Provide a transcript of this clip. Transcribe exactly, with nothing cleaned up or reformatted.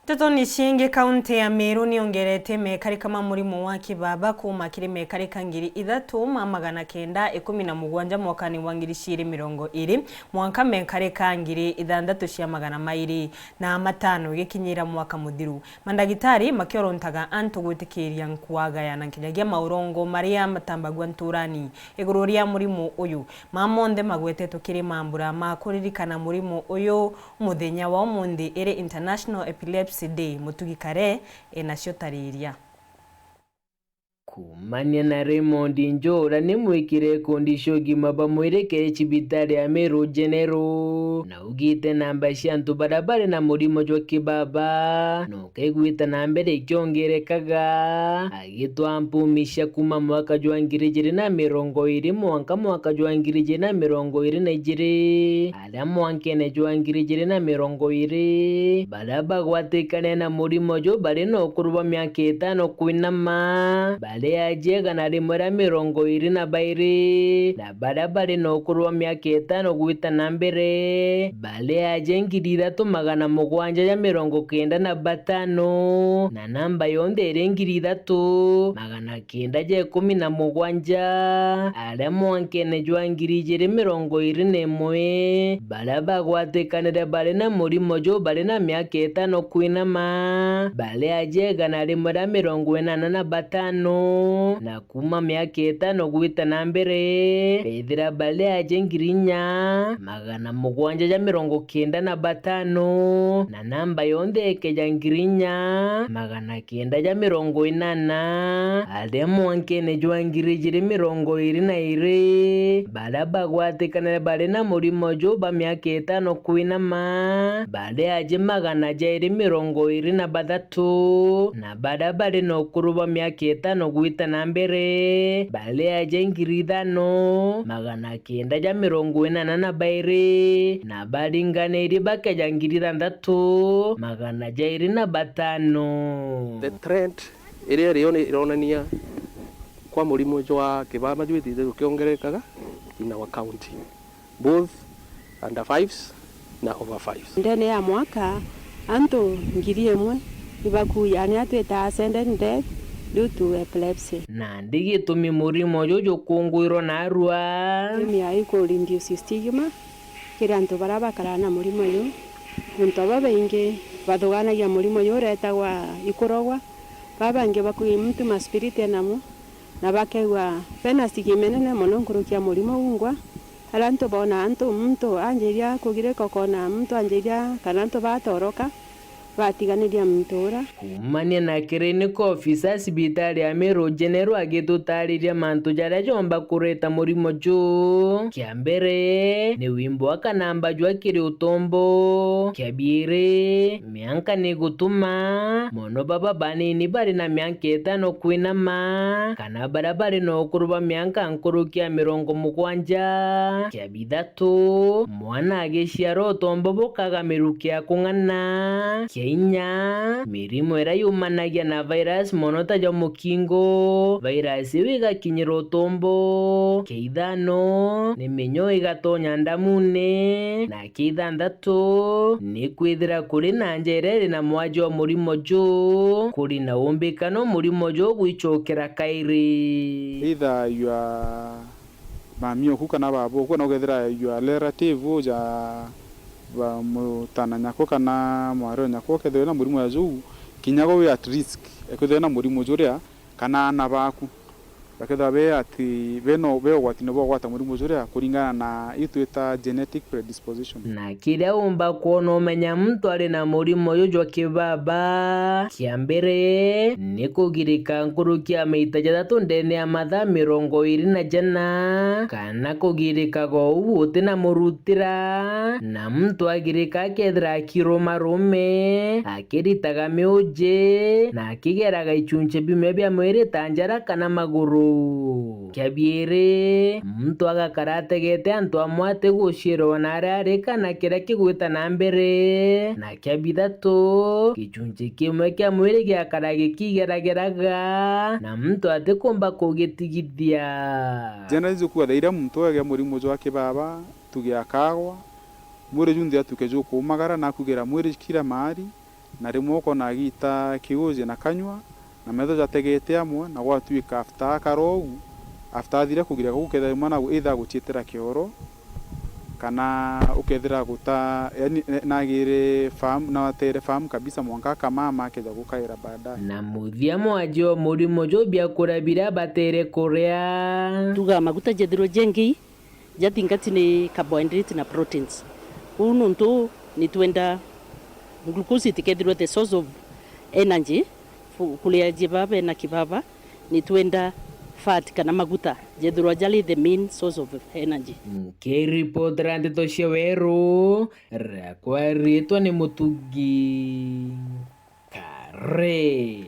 Ntetoni ciingi, kaunti ya Meru niongerete mekarika ma murimo wa kibaba kuuma kiri mekarika ngiri ithatu ma magana kenda ikumi na mugwanja mwakani wa ngiri ciiri mirongo iri, mwanka mekarika ngiri ithanthatu cia magana mairi na matano igikinyira mwaka muthiru. Mandagitari makiorontaga antu gwitikiria nkuagaya na nkinyagia maurongo maria matambagua nturani iguru ria murimo uyu. Maa monthe magwetetwe kiri mambura ma kuririkana murimo uyu. Muthenya wa umunthi iri International Epilepsy Day. Mutugi Kare enacio tariria. Kuumania na Raymond Njura ni mwikire ikundi cia ugima bwa mwiri kiri cibitari ya Meru General, na augite namba cia antu baria bari na murimo jwa kibaba no kaigwite na mbere ikiongerekaga, agitwaa mpumi cia kuuma mwaka jwa ngiri ijiri na mirongo iri mwanka mwaka jwa ngiri ijiri na mirongo iri na ijiri, aria mwankene jwa ngiri ijiri na mirongo iri, baria bagwatikane na murimo juu bari na ukuru bwa miaka itano kwinama, bari aajie igana rimwe ria mirongo iri na bairi, na baria bari na ukuru bwa miaka itano gwita na mbere, bari aajie ngiri ithatu magana mugwanja ja mirongo kenda na batano, na namba yonthe iri ngiri ithatu magana kenda ja ikumi na mugwanja, aria mwankene jwa ngiri ijiri mirongo iri na imwe, baria bagwatikanire bari na murimo juu bari na miaka itano kwinama, bari aajie igana rimwe ria mirongo inana na batano, na kuuma miaka itano gwita na mbere, beethira bari aajie ngiri inya magana mugwanja ja mirongo kenda na batano, na namba yonthe ikeja ngiri inya magana kenda ja mirongo inana, aria mwankene jwa ngiri ijiri mirongo iri na iri, baria bagwatikanire bari na murimo juu ba miaka itano kwinama, bari aajie magana jairi mirongo iri na bathatu, na baria bari na ukuru bwa miaka itano gwita na mbere, bari aajie ngiri ithano magana kenda ja mirongo inana na bairi, na baringanirie bakeja ngiri ithanthatu magana jairi na batano. The trend iria iriyo ni ironania kwa murimo jwa kibaba jwitite jukiongerekaga in our county, both under fives na over fives. Ndene ya mwaka, antu ngiri imwe ibakuya aria twitaga sudden death due to epilepsy. Nandi gitumi murimo juju jukungwirwa narua? Imi ya iku reduce stigma kiri antu baria bakaraga na murimo uyu. Antu aba baingi bathuganagia murimo uyu uretagwa ikurogwa. Baba bangi bakuya muntu ma spirit enamo, na bakegua bena stigma inene mono nkuruki ya murimo ungwa. Aria antu boona antu, muntu anjiria kugirika, ukoona muntu anjiria kana antu batoroka, batiganiria muntu ura. Kuumania na clinical officer cibitari ya Meru General agitutariria mantu jaria jomba kureta murimo juu. Kia mbere, ni wimbo wa kanamba jwa kiri utombo. Kia biiri, mianka ni gutuma mono baba banini bari na mianka itano kwinama, kana baria bari na ukuru bwa mianka nkuruki ya mirongo mugwanja. Kia bithatu, mwana agiciarwa utombo bukaga miruki ya kung'ana. Kia inya, mirimo iria yumanagia na virus mono ta jwa mukingo, virus iu igakinyira utombo. Kia ithano, ni minyoo igatonya ndamune, na kia ithanthatu, ni kwithira kuri na nja iria iri na mwaji wa murimo juu, kuri na umbikano murimo juu gwicokera kairi. Either your mami oku kana baba oku, kana ukethira your relative uja ba mutana nyako kana mwari o nyako ukethirwa na murimo ya juu, kinya gwe wi at risk ekwithirwa na murimo juria, kana aana baku bakethirwa be at, be no, be ugwatine bwa kugwata murimo juria kuringana na iu twita genetic predisposition. Na kiria umba kwona umenya muntu ari na murimo uyu jwa kibaba, kia mbere ni kugirika nkuruki ya maita jathatu ndene ya mathaa mirongo iri na jana, kana kugirikaga uu uti na murutira, na muntu agirika akethira akirumarume, akiritaga miuji, na akigeraga ichunchi bimwe bia mwiri ta njara kana maguru. Kia biiri, muntu agakara ategete antu amwe atiguciirwa na aria ari kana kiria kigwita na mbere. Na kia bithatu, gichunchi kimwe kia mwiri giakara gikigerageraga, na muntu atikumba kugitigithia. Generally, jukua thaa iria muntu agia murimo jwa kibaba, tuge akagwa, mwiri junthe atuke jukuumagara na akugera mwiri kila mahali, Na rimwe ukona agiita kiuji na kanyua, na metho jategete amwe, na gwatuika after akara uu, after athire kugiria guu, kethira rimwe na either aguciitira kioro, kana ukethira guta, yani, nagire fahamu, na atere fahamu kabisa mwanka akamama akeja gukaira baadaye. Na muthia mwajo murimo juu biakura biria batere kuria. Tuga maguta jethirwe jengi, jathingati ni carbohydrate na proteins. Uu nuntu ni twenda glucose itikethirwe the source of energy, fu-, kuria jibaba na kibaba, ni twenda fat kana maguta jethirwa jari the main source of energy. Nkiripotera ndeto cia Weru, riakwa riitwa ni Mutugi Kare.